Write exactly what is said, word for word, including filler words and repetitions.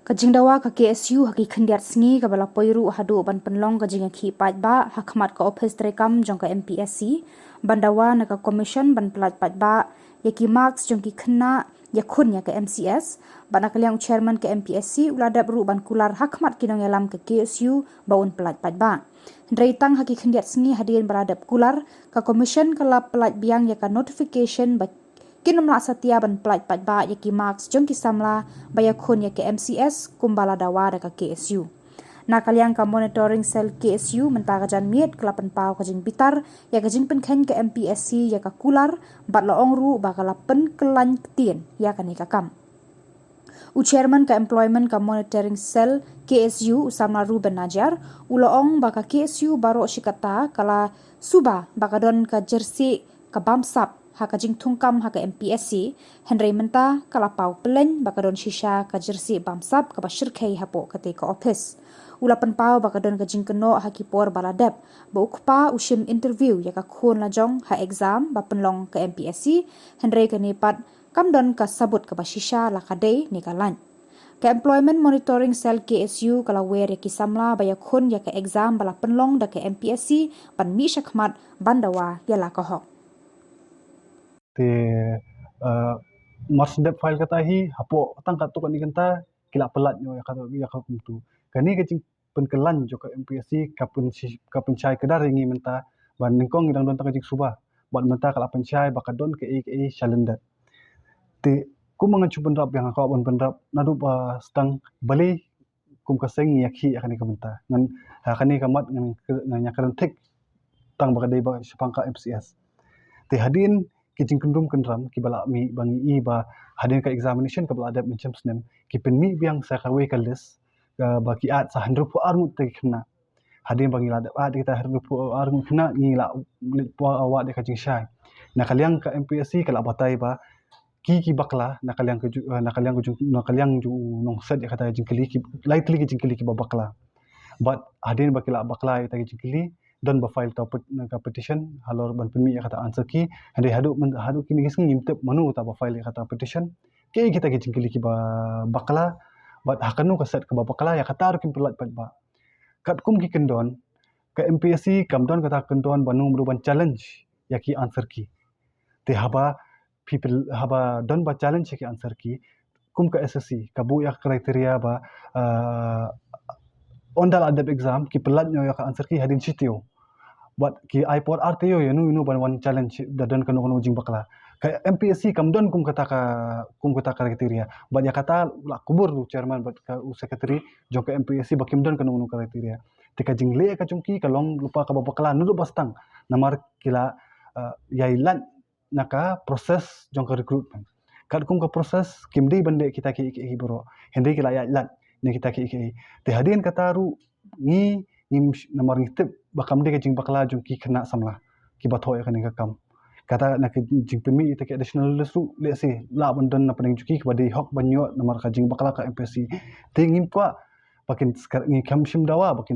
Ka jingdawa ka K S U ha ki khyndiat sngi kaba la poi ruh haduh ban pynlong ka jingïakhih paidbah ha khmat ka ophis treikam jong ka M P S C ban dawa na ka Commission ban pyllait paidbah ïa ki marks jong ki khynnah ïakhun ïa ka M C S, bad na ka liang u chairman ka M P S C u la dep ruh ban kular ha khmat ki nongïalam ka K S U ba un pyllait paidbah. Hynrei tang ha ki khyndiat sngi hadien ba la dep kular, ka Commission ka la pyllait biang ïa ka notification ba kin ym lah satia ban pyllait paidbah ïa ki marks jong ki samla ba ïakhun ïa ka M C S kumba la dawa da ka K S U. Na ka liang ka Monitoring Cell K S U mynta ka janmiet ka la pynpaw ka jingbitar ïa ka jingpynkheiñ ka M P S C ïa ka kular, bad la ong ruh ba ka la pynkyllaiñ ktien ïa kane ka kam. U chairman ka Employment ka Monitoring Cell K S U, u samla Reuben Najiar, u la ong ba ka K S U baroh shi katta ka la suba ba ka don ka jersey ka bamsap ha ka jingthungkam ha ka M P S C, hynrei mynta ka la paw pyllein ba ka don shisha ka jersey bamsap kaba shyrkhei hapoh katei ka ophis. U la pynpaw ba ka don ka jingkynnoh ha ki por ba la dep ba u kpa u shim interview ïa ka khun lajong ha exam ba pynlong ka M P S C, hynrei kane pat kam don ka sabut kaba shisha la ka dei ne ka lait. Ka Employment Monitoring Cell K S U ka la wer ïa ki samla ba ïakhun ïa ka exam ba la pynlong da ka M P S C ban mih shakhmat ban dawa ïa la ka hok. Te, eh, mar shu dep file kata hi, hapoh tang katto katne kynta ki la pyllait noh ïa ka, ïa ka kumtu. Kane ka jingpynkyllaiñ jong ka M P S C ka pynshi-, ka pynshai kdar ïa ngi mynta ba nyngkong ngi dang don tang ka jingsuba, bad mynta ka la pynshai ba ka don kaei kaei shalyndet. Te kumba ngan shu bynrap biang, nga kwah ban bynrap naduh ba sdang balei kum ka seng ngi ïakhih ïa kane ka bynta. Ngan, ha kane ka mat ngan, ngan ïakren thik tang ba ka dei ba shaphang ka M C S. Te hadien ki jingkyndrum kyndram kiba la mih, ba ngi i ba hadien ka examination kaba la dep mynshem snem, ki pynmih biang sa kawei ka list, eh, ba ki add sa hynriewphew ar ngut ki khynnah. Hadien ba ngi la dep add kita hynriewphew ar ngut khynnah, ngi la leit poi wad ïa ka jingshai. Na ka liang ka M P S C ka la batai ba ki, ki bakla, na ka liang ka ju-, eh, na ka liang ka ju-, na ka liang ju nongset ïa kata ka jingkylli, ki lai tylli ki jingkylli kiba bakla. Bad hadien ba ki la bakla ïa kita ki jingkylli, don ba file ta pet-, ka petition halor ban pynmih ïa kata answer key. Hynrei haduh myn-, haduh kine ki sngi ngim tip mano uta ba file ïa kata petition, kaei kita ki jingkylli kiba bakla. Bad ha kano ka set kaba bakla, ïa kata ruh kim pyllait paidbah. Katkum ki kyndon, ka M P S C kam don kata ka kyndon ba nang mluh ban challenge ïa ki answer key. Te haba people, haba don ba challenge ïa ki answer key, kum ka S S C ka buh ïa ka criteria ba, eh, ynda la dep exam ki pyllait noh ïa ka answer key hadien shi taïew. Bad ki ai por ar taïew ïa uno uno ban wan challenge da don kano kano jingbakla. Ka M P S C kam don kum kata ka, kum kata ka criteria. Bad ïa kata la kubur u chairman bad ka u secretary jong ka M P S C ba kim don kano kano criteria. Te ka jingleh ka jong ki ka long lypa kaba bakla naduh ba sdang, namar ki la, eh, ïailait na ka process jong ka recruitment. Katkum ka process kim dei ban leh kita kiei kiei baroh, hynrei ki la ïailait na kita kiei kiei. Te hadien kata ruh ngi, ngim sh-, namar ngi tip ba kam dei ka jingbakla jong ki khynnah samla kiba thoh ïa kane ka kam. Kata na ka jingpynmih ïa kita ki additional list ruh lehse lah ban don na pdeng jong ki kiba dei hok ban ïoh namar ka jingbakla ka M P S C. Te ngim kwah ba kin skar-, ngi kam shym dawa ba kin